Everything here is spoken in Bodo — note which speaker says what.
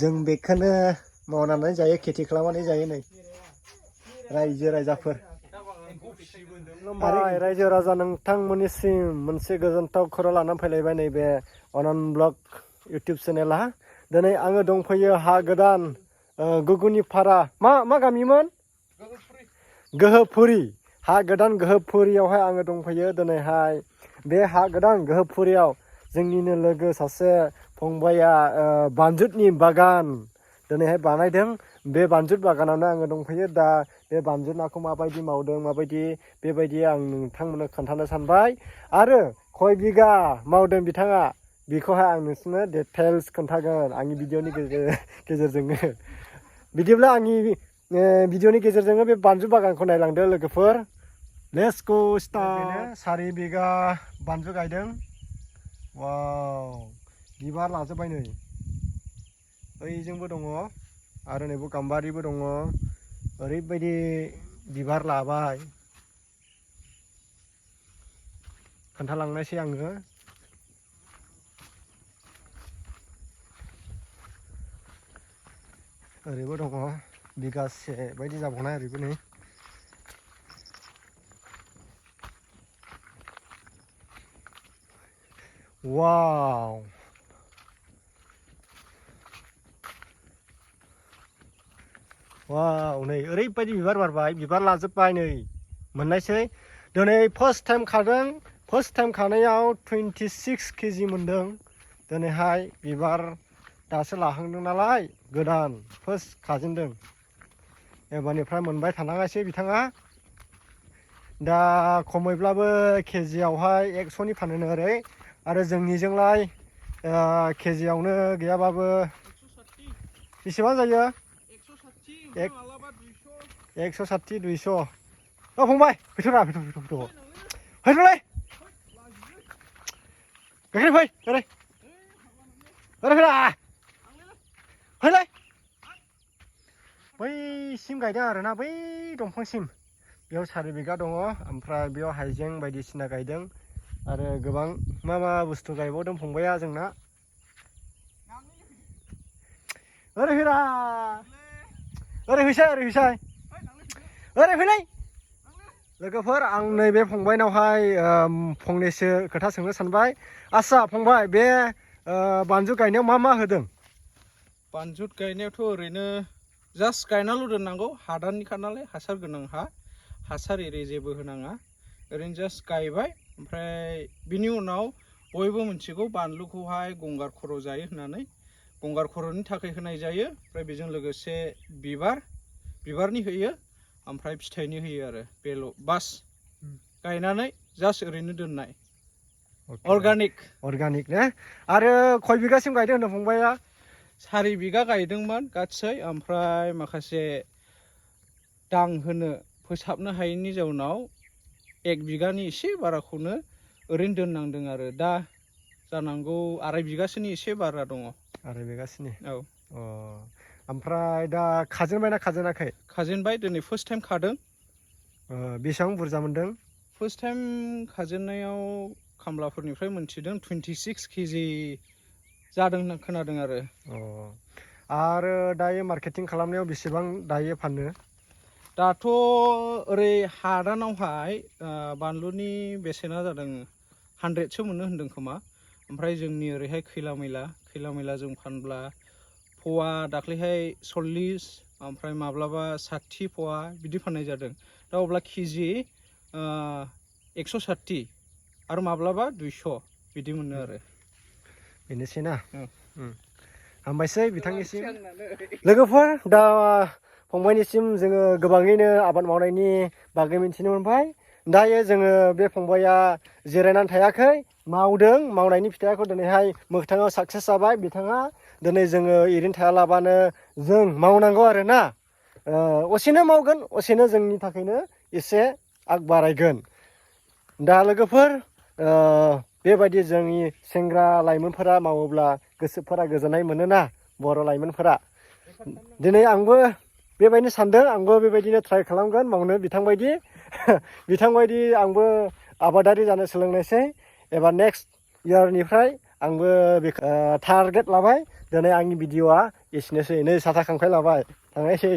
Speaker 1: जों बेखौनो मावनानै जायो खेथि खालामनानै जायो नै रायजो राजाफोर खुलुमबाय रायजो राजा नोंथांमोननिसिम मोनसे गोजोनथाव खौरां लानानै फैलायबाय नैबे अनन ब्लग इउटुब चेनेला दिनै आङो दंफैयो हा गोदान गुगुनि फारा मा गामिमोन गोहोफुरि हा गोदान गोहोफुरियावहाय आङो दंफैयो दिनैहाय बे हा गोदान गोहोफुरियाव जोंनिनो लोगो सासे फंबाया बानजुतनि बागान दिनैहाय बानायदों बे बानजुत बागानावनो आङो दंफैयो दा बे बानजुत नाखौ माबायदि मावदों माबायदि बेबायदि आं नोंथांमोननो खोन्थानो सानबाय आरो खय बिगा मावदों बिथाङा बेखौहाय आं नोंसोरनो डिटेल्स खोन्थागोन आंनि भिडिअनि गेजेरजोंनो बिदिब्ला आंनि भिडिअनि गेजेरजोंनो बे बानजुत बागानखौ नायलांदो लोगोफोर लेट्स गो स्टार्ट 4 बिगा बानजुत गायदों वाव बिबार लाजोब्बाय नै ओइजोंबो दङ आरो नैबो गाम्बारिबो दङ ओरैबायदि बिबार लाबाय खोन्थालांनायसै आङो ओरैबो दङ बिगासे बायदि जाबावनाय ओरैबो नै वाव वाव नै ओरैबायदि बिबार बारबाय बिबार लाजोब्बाय नै मोननायसै दिनै फार्स्ट टाइम खादों फार्स्ट टाइम खानायाव 26 केजि मोनदों दिनैहाय बिबार दासो लाहांदों नालाय गोदान फार्स्ट खाजेनदों एबारनिफ्राय मोनबाय थानाङासै बिथाङा दा खमैब्लाबो केजियावहाय 100नि फानोनो ओरै आरो जोंनिजोंलाय केजियावनो गैयाबाबो बेसेबां जायो 160 200 फंबाय फैथ'रा फैथ'लै गाखिर फै ओरै फैलै बैसिम गायदों आरोना बै दंफांसिम बेयाव 4 बिगा दङ ओमफ्राय बेयाव हाइजें बायदिसिना गायदों आरो गोबां मा बुस्थु गायबावदों फंबाया जोंना ओरै फैरा ओरै फैसाय ओरै फैलै लोगोफोर आं नैबे फंबायनावहाय फंनैसो खोथा सोंनो सानबाय आस्सा फंबाय बे बानजुत गायनायाव मा होदों
Speaker 2: बानजुत गायनायावथ' ओरैनो जास्ट गायनाल' दोननांगौ हादाननिखा नालाय हासार गोनां हा हासार एरि जेबो होनाङा ओरैनो जास्ट गायबाय ओमफ्राय बिनि उनाव बयबो मिथिगौ बानलुखौहाय गंगार खर' जायो होननानै गंगार खर'नि थाखाय होनाय जायो ओमफ्राय बेजों लोगोसे बिबारनि होयो ओमफ्राय फिथाइनि होयो आरो बेल' बास गायनानै जास्ट ओरैनो दोननाय
Speaker 1: अर्गानिक ने आरो खय बिगासिम गायदों होनदों फंबाया
Speaker 2: 4 बिगा गायदोंमोन गासै ओमफ्राय माखासे दांहोनो फोसाबनो हायैनि जाउनाव 1 बिगानि एसे बाराखौनो ओरैनो दोननांदों आरो दा जानांगौ 2.5 बिगासोनि एसे बारा दङ
Speaker 1: 2.5 बिगासोनि
Speaker 2: औ
Speaker 1: ओमफ्राय दा खाजेनबायना खाजेनाखै
Speaker 2: खाजेनबाय दिनै फार्स्ट टाइम खादों
Speaker 1: बेसेबां बुरजा मोनदों
Speaker 2: फार्स्ट टाइम खाजेननायाव खामलाफोरनिफ्राय मोनथिदों 26 केजि जादों होनना खोनादों
Speaker 1: आरो दायो मार्केटिं खालामनायाव बेसेबां दायो फानो
Speaker 2: दाथ' ओरै हादानावहाय बानलुनि बेसेना जादों 100सो मोनो होनदों खोमा ओमफ्राय जोंनि ओरैहाय खैला मैला जों फानब्ला फवा दाख्लैहाय 40 ओमफ्राय माब्लाबा 60 फवा बिदि फाननाय जादों दा अब्ला केजि 160 आरो माब्लाबा 200 बिदि मोनो आरो
Speaker 1: बेनोसैना हामबायसै बिथांनिसिम लोगोफोर दा फंबायनिसिम जोङो गोबाङैनो आबाद मावनायनि बागै मिथिनो मोनबाय दायो जोङो बे फंबाया जिरायनानै थायाखै मावनायनि फिथाइखौ दिनैहाय मोगथाङाव साक्सेस जाबाय बिथाङा दिनै जोङो ओरैनो थायालाबानो जों मावनांगौ आरोना असेनो मावगोन असेनो जोंनि थाखायनो एसे आग बारायगोन दा लोगोफोर बेबायदि जोंनि सेंग्रा लाइमोनफोरा मावोब्ला गोसोफोरा गोजोननाय मोनोना बर' लाइमोनफोरा दिनै आंबो बेबायदिनो सानदों आंबो बेबायदिनो ट्राइ खालामगोन मावनो बिथांबायदि आंबो आबादारि जानो सोलोंनायसै एबा नेक्स्ट इयारनिफ्राय आंबो टारगेट लाबाय दिनै आंनि भिडिअ'आ एसेनोसै नै साथा खांख्राइ लाबाय थांनायसै